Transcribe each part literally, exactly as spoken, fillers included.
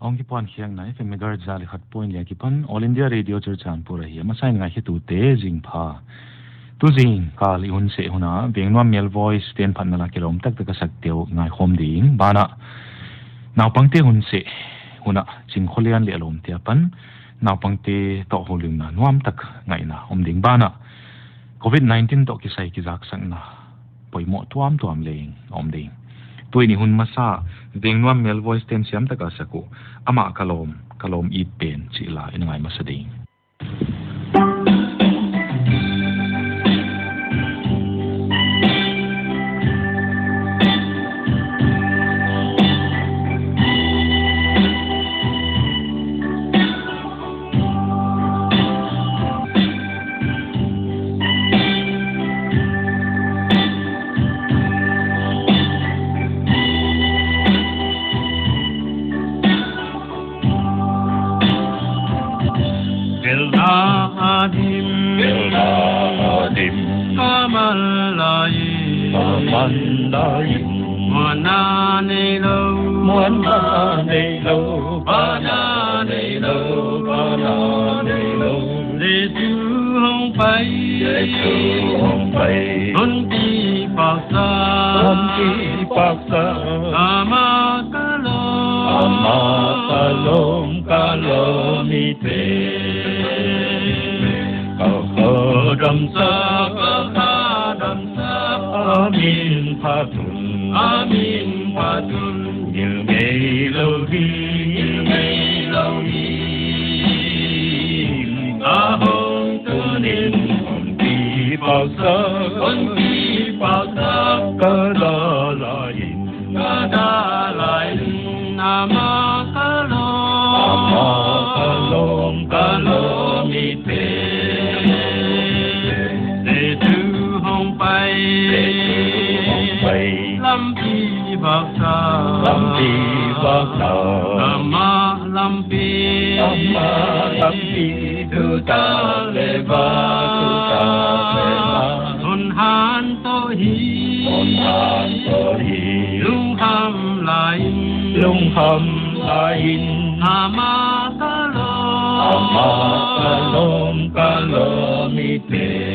Hong kipuan khiakna F M megahertz za leh khat point li akipan All India Radio Churachandpur ahi. A masa in ngaikhiatute zingpha. Tu zingkal i hun seh hun ah Vengnuam Male Voice te'n phatna la kilawm taktak a sakte uh ngaikhawm ding. Banah naupangte hun seh hun ah Chingkholian leh a lawmte apan naupangte toh houlimna nuamtak ngaihna om ding. Banah Covid nineteen toh kisai kizaksakna poimoh tuamtuam leng om ding. Tuin i hun masa Vengnuam Male Voice te'n siam taka sak uh, Amah Ka Lawm, Ka Lawm It Pen chih la i na ngai masa ding. Belna a dim, belna a dim, ka man lai, ka man lai. Muanna neilou, muanna neilou, pana neilou, pana neilou. Jesu hong pai, Jesu hong pai, hon kipaksa, hon kipaksa. Amah Ka Lawm, Amah Ka Lawm, Ka Lawm It Pen. Ka kha damsak, ka kha damsak, a min phat un, a min phat un. Ngilngeilou hi, ngilngeilou hi. A hong tuni'n hon kipaksa, hon kipaksa. Ka da lai in, ka da lai in, Amah Ka Lawm, Amah Ka Lawm, Ka Lawm It Pen. Jesu hong pai, Jesu hong pai, lampi vak sa, lampi vak sa. Amah lampi, Amah lampi, thutak leh va, thutak leh va. Hon hanthawn hi, hon hanthawn hi. Lungkham lai in, lungkham lai in. Amah Ka Lawm, Amah Ka Lawm, Ka Lawm It Pen.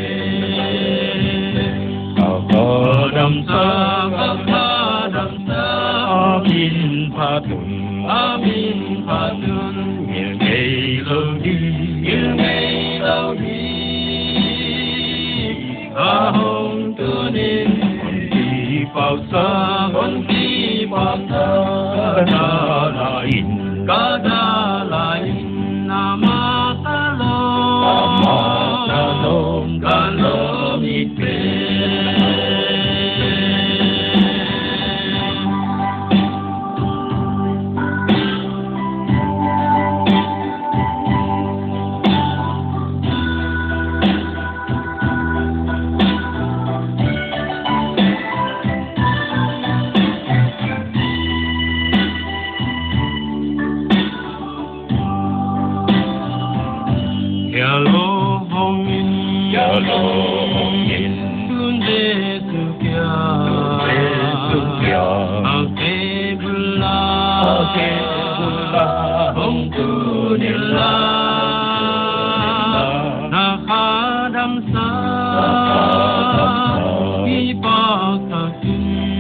Ka kha damsak, ka kha damsak, a min phat un, a min phat un. Ngilngeilou hi, ngilngeilou hi. A hong tuni'n hon kipaksa, hon kipaksa. Ka da lai in, ka da lai in, Amah Ka Lawm, Amah Ka Lawm, Ka Lawm It Pen. Hiai lou hong in, hiai lou hong in. Tun Jesu kia, tun Jesu kia. A khe bul la, a khe bul la, hong tun in la. Na kha damsak, na kha damsak. Kipaksa,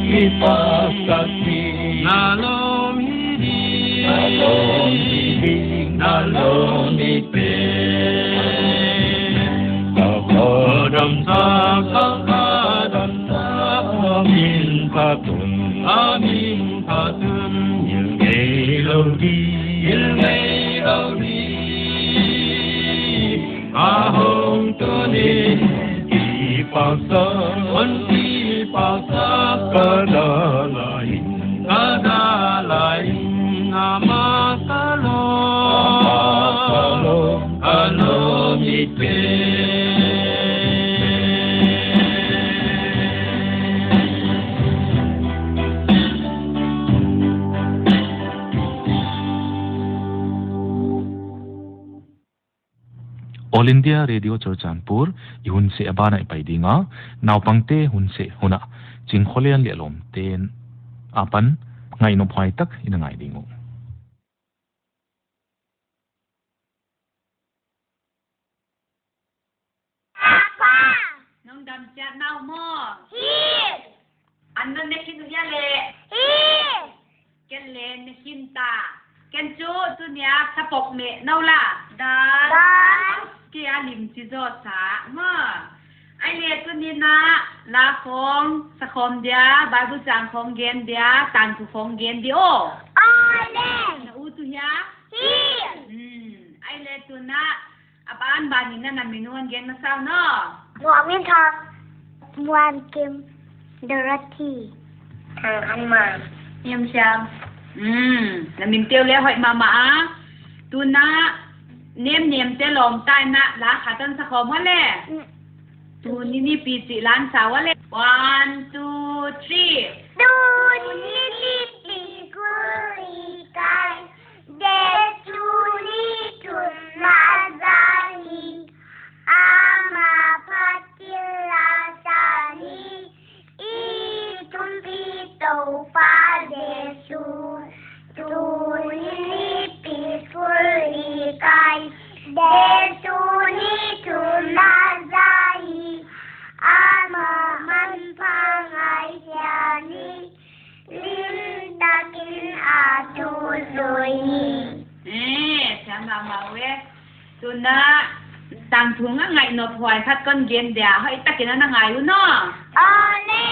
kipaksa. Na lawm hi ding, na lawm hi ding, na lawm hi ding. Ka kha damsak, ka kha damsak, a min phat un, a min phat un. Ngilngeilou hi, ngilngeilou hi. A hong tuni'n kipaksa, hon kipaksa. Ka da lai in, ka da lai in, Amah Ka Lawm, Amah Ka Lawm, Ka Lawm It Pen. All India Radio Churachandpur i hun seh a ban ah i pai ding a, naupangte hun seh hun ah Chingkholian leh a lawmte'n apan ngaihnop huai tak i na ngai ding uh. Lam chiat nau maw? Hi. An non ne khin uh hia le? Hi. Ken le ne khin ta. Ken chu tuni a sa pok meh nou la. Dan. Dan. Kei a lim chi zaw sa maw. Ai le tuni na la khong sa khawm dia, Bible chang khong gen dia, tangthu khong gen di aw. Aw le. Na ut uh hia? Hi. Hmm. Ai le tuni na a ban ban in na na min hon gen masa un aw. Muan Min Thang. Muan Kim. Dorothy. Thang An Man. Niam Siam. Hmm, na min teu le hoih mahmah a. Tuni na nem nem te lawm tai na la khat hon sa khawm aw le. Mm. Tuni nipi chih la hon sa aw le. One, two, three. Tuni nipi kul leh kai. Deih tuni thumna zan hi, amah phatin la zan hi, i thumpi Toupa Jesu. Tuni nipi kul leh kai. Deih tuni thumna zan hi, amah manpha ngaihna zan hi. Lim takin a thu zui hi. Eh, siam mahmah uh e. Tuni na tangthu a ngaih nop huai khat kon gen dia, hoih takin na ngai un aw. Aw le.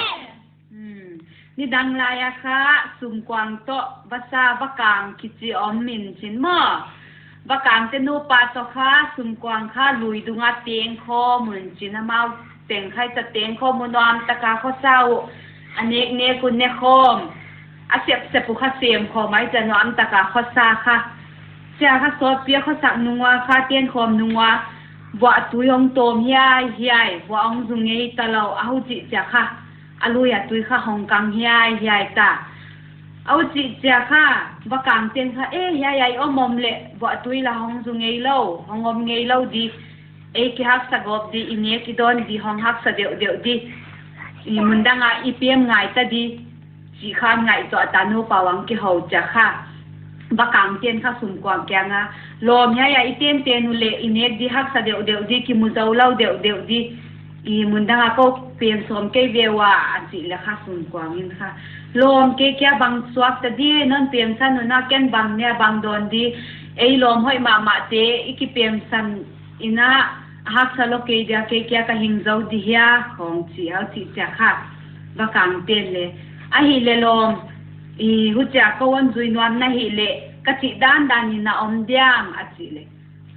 Hmm. Nidang lai a kha sumkuang toh vasa vakang kichi om in chin maw. Vakang te nupa toh kha sumkuang kha lui dung a teng khawm un chin, amau teng kha i cha teng khawm un nuam taka khosa uh. A nek nek un ne khawm. A sep sep uh kha sem khawm a i cha nuam taka khosa kha. Chia kha sawtpi a khosak nung ua kha ten khawm nung ua. Vuah tui hong tawm hiaihiai. Vuah hong zu ngei ta lou a huchih chia kha. A lui a tui kha hong kang hiaihiai ta. A huchih chia kha, vakang ten kha, eh, hiai a i om om leh, vuah tui la hong zu ngei lou, hong om ngei lou di. Ei kihaksa gawp di, i nek i dawn di, hong haksa deuhdeuh di. I mun dang a i pem ngai ta di. Chih kha ngaihtuah ta nupa uang kihou chia kha. Vakang ten kha sumkuang kiang a. Lawm hiai a i tenten uleh, i nek di haksa deuhdeuh di, kimu zou lou deuhdeuh di. I mun dang a kou pem sawm kei ve ua, a chih leh kha sumkuang in kha. Lawm kei kia bang suak ta di, non pemsan un a ken bang ne bang dawn di. Ei lawm hoih mahmah te, i kipemsan in a haksa lou kei dia kei kia ka hing zou di hia, khong chi a huchih chia kha. Vakang ten le. Ahihleh lawm, i huchia kou hon zui nuam na hih leh, ka chih dandan in na om diam, a chih leh.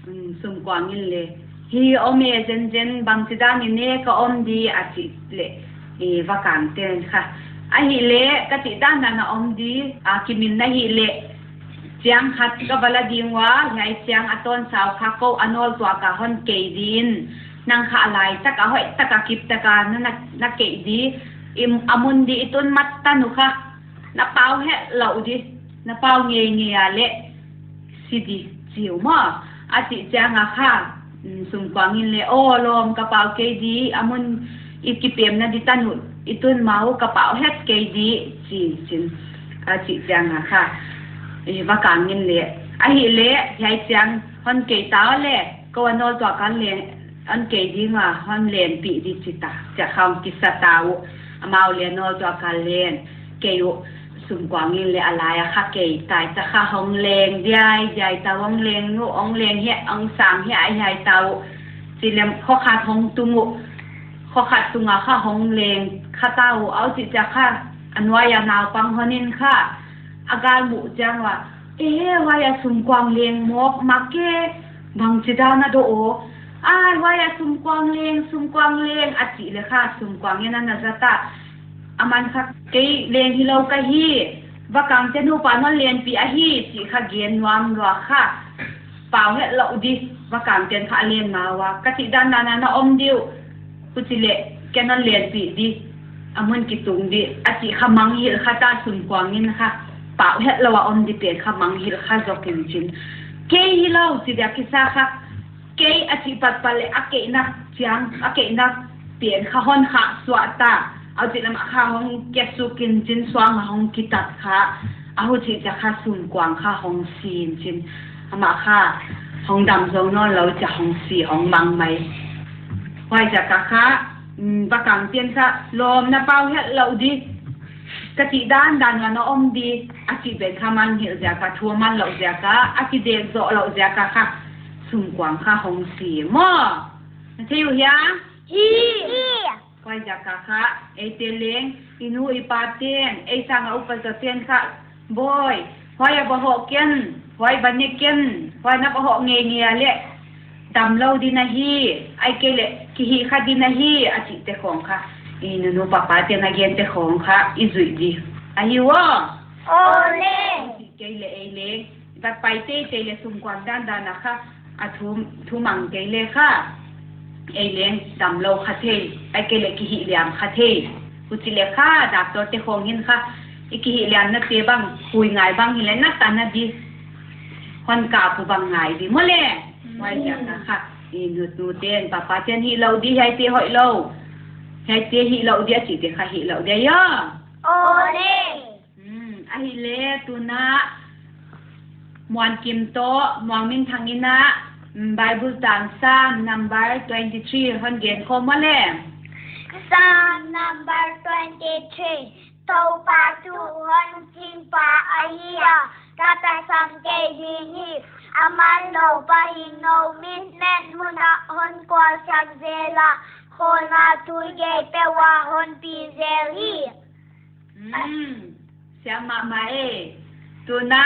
Um, sumkuang in le. Hi om e zenzen bangchidan in ne ka om di a chih leh. E, vakang ten kha. Ahihleh ka chih dandan a om di a kimin na hih leh. Chiang khat ka va la ding ua, hiai chiang a tawn sau kha kou a nawl tuak a hon kei di in. Nang kha a lai taka hoih taka kip taka na, na, na kei di. I, a mun di i tun mat tan uh kha. Na pau het lou di, na pau ngeingei a leh si di chi uh maw. A chih chiang a kha, mm, sumkuang in le, aw lawm ka pau kei di, a mun i kipemna di tan uh, i tun ma uh ka pau het kei di, chi chin. A chih chiang a kha, i vakang in le, ahihleh, hiai chiang hon kei ta le, kou a nawl tuak a leng, hon kei ding a, hon lenpih di chi ta, chia kha hong kisa ta uh, amau le nawl tuak a leng, kei uh, sumkuang in le a lai a kha kei tai ta kha hong leng diai, diai ta hong leng uh, hong leng hiai, hong sang hiai, hiai ta uh, chi leh kho khat hong tung uh, kho khat tung a kha hong leng kha ta uh, a huchih chia kha, a nuai a naupang hon in kha, a gal muh chiang ua, eh, huai a sumkuang leng mawk mak e, bangchidan a doh aw. Ai, huai a sumkuang leng, sumkuang leng, a chih leh kha sumkuang in a na za ta. Aman kha kei leng hilou ka hi, vakang te nupa non lenpih ahi, chih kha gen nuam lua kha. Pau het lou di, vakang ten kha a len ma ua, ka chih dandan a na om di uh. Huchileh, ken non lenpih di, a mun kitung di, a chih kha mangngilh kha ta sumkuang in kha, pau het lou a om di pen kha mangngilh kha zok in chin. Kei hilou, chi dia kisa kha, kei a chih patpat leh a keihna chiang, a keihna pen kha hon khah suak ta, a chih lam a kha hong kia suk in chin suang a hong kitat kha, a huchih chia kha sumkuang kha hong si in chin, amah kha hong dam zong nawn lou chia hong si, hong mang mai. Huai chia kha kha, mm, vakang ten kha lawmna pau hial lou di, ka chih dandan a na om di, a chih pen kha mangngilh ziak a, thu a man louh ziak a, a kidek zoh louh ziak a kha, sumkuang kha hong si maw. Na thei uh hia? Hi. Huaiziak a kha, eite leng, i nu i pa ten, ei sang a upa zaw ten kha, bawi, huai a va hoh ken, huai va ne ken, huai na va hoh ngeingei a leh, damlou di na hi, ahihkeileh, kihih kha di na hi, a chihte khong kha, i nunu papa ten a gente khong kha, i zuih di. Ahi ua? Aw le. Ahihkeileh ei leng, i va pai teitei leh sumkuang dandan a kha, a thu, thu mang kei leh kha, ei leng damlou kha thei, ahihkeileh kihihliam kha thei. Huchi leh kha, doctor te khong in kha, i kihihliamnate bang, hui ngai bang hileh na tan a di. Hon kap uh bang ngai di maw le. Huaiziak a kha, i nunu ten, papa ten hih lou di, hiaite hoih lou. Hiaite hih lou di, a chihte kha hih lou di aw. Aw le. Hmm, ahihleh tuna Muankim toh Muangminthang in a, mm, Bible tang Psalm number twenty-three hon gen khawm maw le. Psalm number twenty-three. Toupa thu hon ching pa ahi a, ka tasam kei ding hi. A manlou pa hing nou mitmet mun ah hon kualsak zel a, kholna tui gei peuh a hon pi zel hi. Hmm, siam mahmah e. Tuna,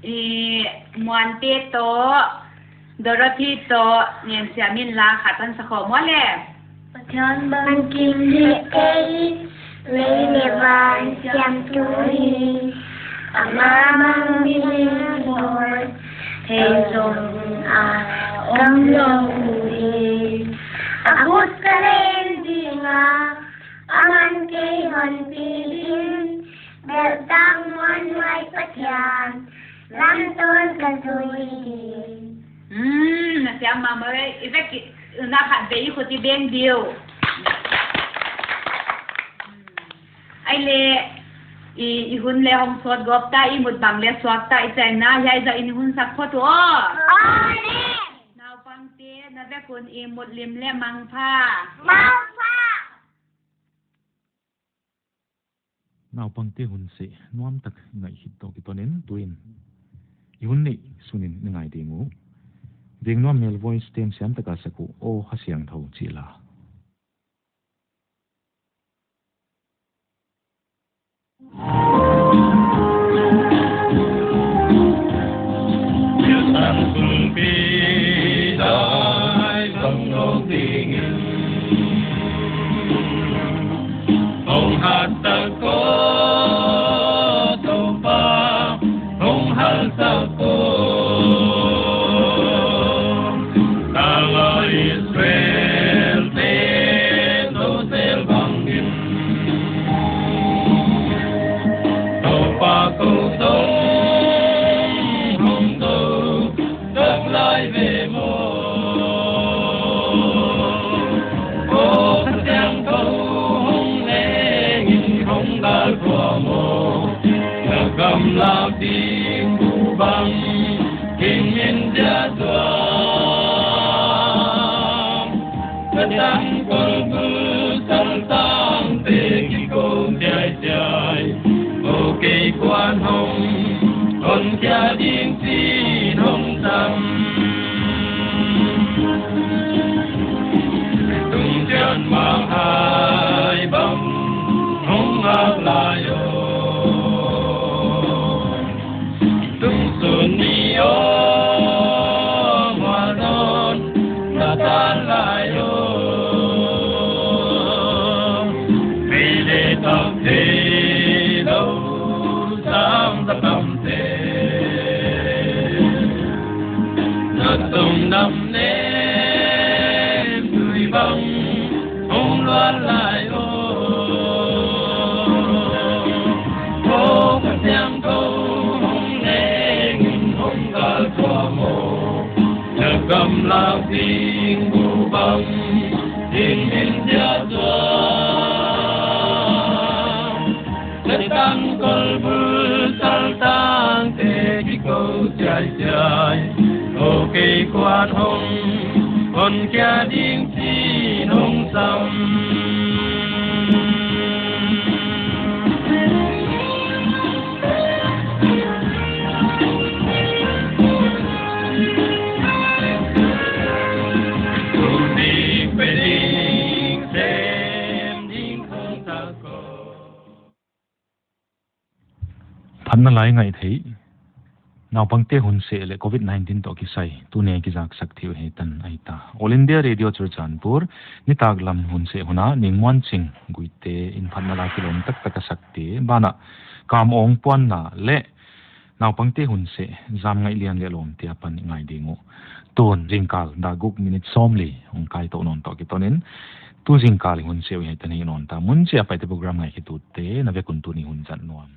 i, Muante toh, Dorothy toh, ngen siam in la khat hon sa khawm maw le. Pathian bangkim hi kei, lei leh van siamtu hi. Amah bang milim hon, thei zong a omlou hi. A khut ka len ding a, aman kei hon pi ding, belh tang muanhuai Pathian, lamtawn ka zui ding. Hmm, na siam mahmah e, i vek i, na khat vei i khut i beng di uh. Ahihleh, i, i hun leh hong sawt gawp ta, i mut bang leh suak ta, i chiang in hiai zoh in hun sak phot uh aw. Aw le. Naupangte, na vek un i mut lim leh mangpha. Mangpha. Naupangte hun seh nuam tak ngaihkhiak toh kiton in tuin i hun neih sun in i ngai ding uh. Veng Nuam Male Voice ten siam tak a sak uh, Aw Kha Siangthou chih la. Hong hat tak ko, Toupa, hong hal tak ko. Tang a Israel te, Toupa bangin. Toupa kou tawh, hong tou tak lai ve maw. Aw Kha Siangthou hong leng in hong gal tuam aw. Na gamlak ding bu bang, hing in dia tuam. Ka tangkol bul saltangte kikou chiaichiai. Aw kei kuan hong, hon kia ding chi'n hong sam. Tungchiang mah hai bang hong ngak lai aw. Tungsun ni aw, mual dawn na tan lai aw. Mei leh tak theilou sang tak tam te. Na tung nam nem tui bang hong luan lai aw. Aw Kha Siangthou hong leng in hong gal tuam aw. Na gamlak ding bu bang, hing in dia tuam. Na tangkol bul saltangte kikou chiaichiai. Aw kei kuan hong, hon kia ding chi'n hong Sam. Phatna lai ngaih theih, naupangte hun seh leh covid nineteen toh kisai tuni a kizaksak theih uh hiai tan ahi ta. All India Radio Churachandpur, nitaklam hun seh hun ah Ningmuanching Guite in phatna la kilawm taktak a sakte banah, kam awng puanna leh naupangte hun seh zam ngaih lian leh lawmte apan i ngai ding uh. Tun zingkal dak guk minute sawmli hong kai tou nawn toh kiton in, tu zingkal i hun seh uh hiai tan hi nawn ta. Mun chiah a Paite program ngaikhiatute na vek un tuni hun zat nuam.